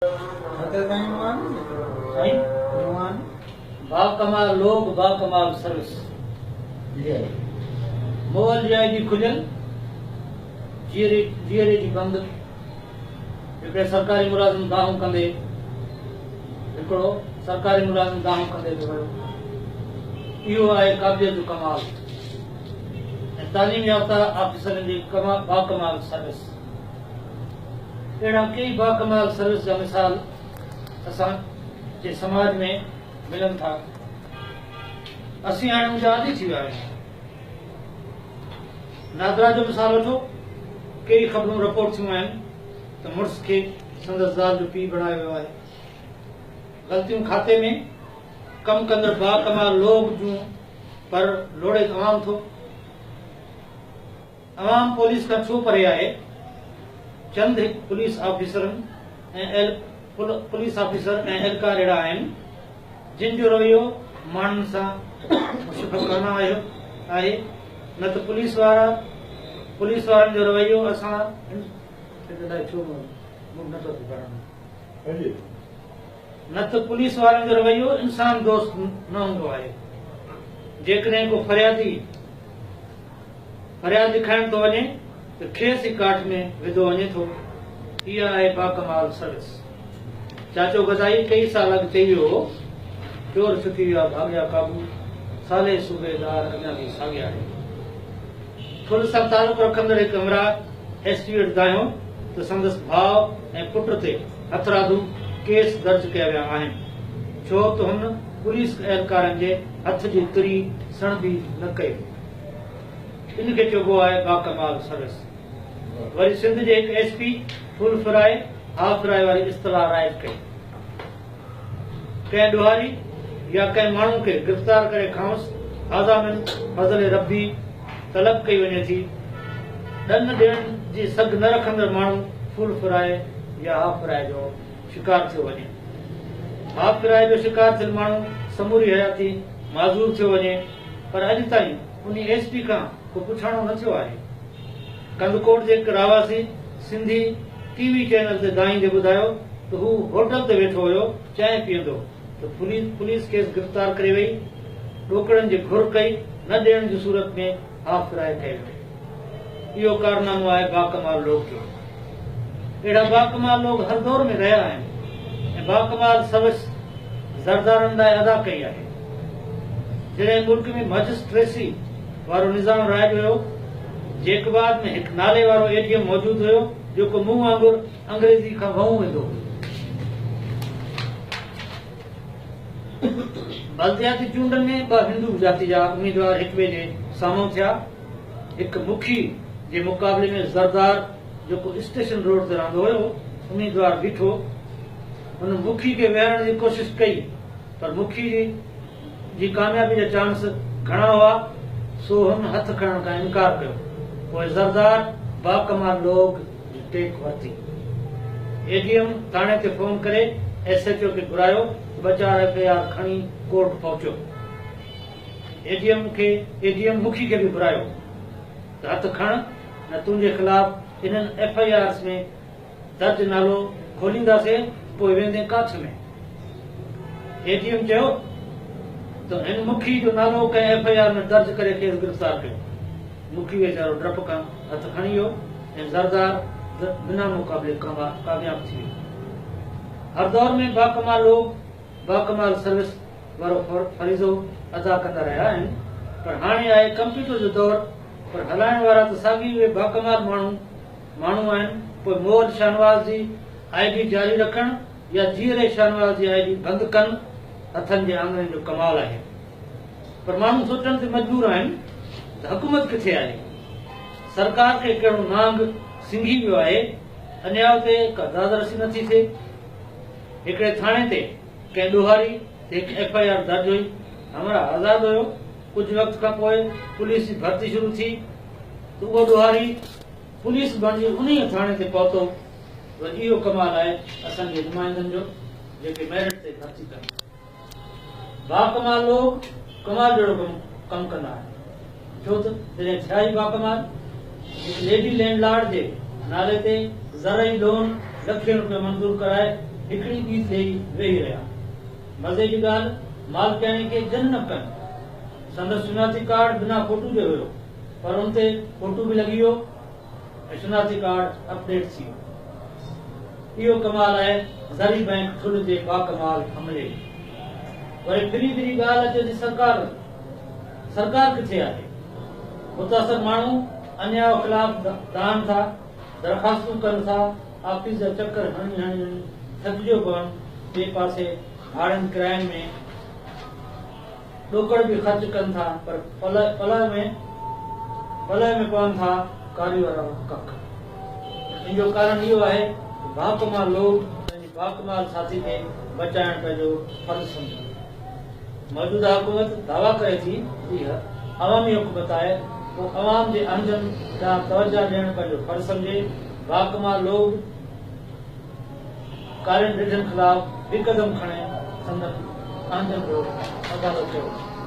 سائين باڪمال لوگ باڪمال سروس مئل جي I D کليل جيئري جيئري جي بند. هڪڙي سرڪاري ملازم دانهون ڪندي هڪڙو سرڪاري ملازم دانهون ڪندي به ويو. اهو آهي قابليت جو ڪمال ۽ تعليم يافته آفيسرن جي باڪمال سروس. اهڙا ڪيئي باڪمال سروس جا مثال اسان جي سماج ۾ ملن ٿا. اسين هاڻي ان جا عادي ٿي ويا آهيون. نادرا جو مثال وٺو، ڪيئي خبرون رپورٽ ٿيون آهن ته مڙس کي سندس زال جو پيء بڻايو ويو آهي. غلطيون کاتي ۾ ڪم ڪندڙ باڪمال لوگ جون پر لوڙي عوام ٿو. عوام پوليس کان ڇو پري آهي؟ چند هڪ پوليس آفيسرن ۽ پوليس آفيسر ۽ اهلڪار اهڙا آهن جن جو رويو ماڻهن سان مشفقانه آهي نه ته پوليس وارا پوليس وارن جو رويو اسان نه ته پوليس وارن جو رويو انسان دوست نه هوندو آهي. جيڪڏهن ڪو فريادي فرياد لکائڻ ٿو وڃي ته کيس ئي ڪاٺ ۾ وڌو وڃي ٿو. اها آهي باڪمال سروس. چاچو گدائي ڪيئي سال اڳ چئي ويو هو، چور ڇٽي ويا ڀاڳيا قابو، صالح صوبيدار اڃا به ساڳيا آهن. ٺل سان تعلق رکندڙ هڪ همراهه ايس پي وٽ دانهيو ته سندس ڀاء ۽ پٽ تي هٿرادو ڪيس درج ڪيا ويا آهن، ڇو ته هن پوليس اهلڪارن جي هٿ جي تري سڻڀي نه ڪئي هئي. ان کي چئبو آهي باڪمال سروس. وري سنڌ جي هڪ S P full fry half fry واري اصطلاح رائج ڪئي. ڪنهن ڏوهاري يا ڪنهن ماڻهو کي گرفتار ڪري کانئس هذا من فضل ربي طلب ڪئي وڃي ٿي. ڏن ڏيڻ جي سگهه نه رکندڙ ماڻهو فل فرائي يا هاف فرائي جو شڪار ٿيو وڃي. هاف فرائي جو شڪار ٿيل ماڻهو سموري حياتي معذور ٿيو وڃي پر اڄ تائين انهي ايس پي کان ڪو پڇاڻو نه ٿيو آهي. ڪنڌڪوٽ جي هڪ رهواسي سنڌي ٽي وي چينل تي دانهيندي ٻڌايو ته هو هوٽل تي ويٺو هيو چانهه پيئندو ته پوليس کيس گرفتار ڪري وئي، ڏوڪڙن جي گهر ڪئي نه ڏيڻ جي صورت ۾ هاف فرائي ڪيو ويو. اهو ڪارنامو آهي باڪمال لوڪ جو. اهڙا باڪمال لوڪ هر دور ۾ رهيا آهن ۽ باڪمال سروس زردارن لاء ادا ڪئي آهي. جڏهن ملڪ ۾ مئجسٽريسي وارو نظام رائج هيو، جيڪب آباد ۾ هڪ نالي وارو اي ڊي ايم موجود هيو جيڪو مون وانگر انگريزي کان وهون ويندو هيو. بلدياتي چونڊن ۾ ٻه هندو جاتي جا اميدوار هڪٻئي جي سامهون ٿيا. هڪ مکي جي مقابلي ۾ زردار جيڪو اسٽيشن روڊ تي رهندو هيو، اميدوار بيٺو. هن مکي کي ويهارڻ جي ڪوشش ڪئي پر مکي جي ڪاميابي جا چانس گهڻا هئا سو هن هٿ کڻڻ کان انڪار ڪيو. پوء زردار باڪمال لوگ جي ٽيڪ ورتي. اي ڊي ايم ٿاڻي تي فون ڪري ايس ايڇ او کي گهرايو ته ٻه چار ايف I R کڻي ڪورٽ پهچو. اي ڊي ايم کي اي ڊي ايم مکي کي به گهرايو ته هٿ کڻ نه تنهنجي خلاف انهن ايف I آرز ۾ درج نالو کولينداسين پوء ويندين ڪاڇ ۾. اي ڊي ايم چيو ته هن مکي جو نالو ڪنهن ايف I R ۾ درج ڪري کيس گرفتار ڪيو. مکي ويچارو ڊپ کان هٿ کڻي ويو ۽ زردار بنا مقابلي ڪامياب ٿي ويو. هر دور ۾ باڪمال لوگ باڪمال سروس وارو فريضو ادا ڪندا رهيا آهن پر هاڻي آهي ڪمپيوٽر جو دور پر هلائڻ وارا ته ساڳي اهي باڪمال ماڻهو ماڻهو آهن پوء مئل شاهنواز جي I D جاري رکڻ يا جيئري شاهنواز جي I D بند ڪن هٿن جي آڱرين جو ڪمال آهي پر ماڻهو سوچڻ تي مجبور آهن ته حڪومت ڪٿي آهي سرڪار کي ڪهڙو نانگ سنگهي ويو آهي انياء تي ڪا داد رسي نٿي ٿئي هڪڙي ٿاڻي تي ڪنهن ڏوهاري تي هڪ ايف I R درج هئي. همراهه آزاد هيو. ڪجهه وقت کان پوء پوليس جي ڀرتي شروع ٿي ته اهو ڏوهاري پوليس بڻجي انهيء ٿاڻي تي پهتو. وري اهو ڪمال آهي اسان جي نمائندن جو جيڪي ميرٽ تي ڀرتي ڪن. باڪمال لوگ ڪمال جهڙو ڪم ڪندا آهن. ڇو ته جڏهن ٿيا ئي باڪمال. هڪ ليڊي لينڊ لارڊ جي نالي تي زرعي لون لکين روپيه منظور ڪرائي هڪڙي ڳيت ڏيئي ويهي رهيا. مزي جي ڳالهه مالڪياڻي کي جن نه ڪن. سندس شناختي ڪارڊ بنا فوٽو جي هيو پر ان تي فوٽو به لڳي ويو ۽ شناختي ڪارڊ اپڊيٽ ٿي ويو. اهو ڪمال آهي زرعي بئنڪ ٺل جي باڪمال عملي جو. وري ڦري ڦري ڳالهه اچي ٿي سرڪار جي. سرڪار ڪٿي آهي؟ متاثر ماڻهو انياء خلاف دانهن ٿا، درخواستون ڪن ٿا، آفيس جا چڪر هڻي هڻي هڻي ٿڪجيو پون، ٻئي پاسي ڀاڙين ڪراين ۾ ڏوڪڙ به خرچ ڪن ٿا پر پلئه ۾ پلئه ۾ پون ٿا ڪاري وارا ڪک. ان جو ڪارڻ اهو آهي ته باڪمال لوگ پنهنجي باڪمال ساٿي کي بچائڻ پنهنجو فرض سمجهن ٿا. موجوده حڪومت دعويٰ ڪري ٿي ته اها عوامي حڪومت آهي پوء عوام جي اهنجن ڏانهن توجهه ڏيڻ پنهنجو فرض سمجهي. باڪمال لوگ ڪارين رڍن خلاف به قدم کڻي سندن اهنجن جو ازالو ڪيو وڃي.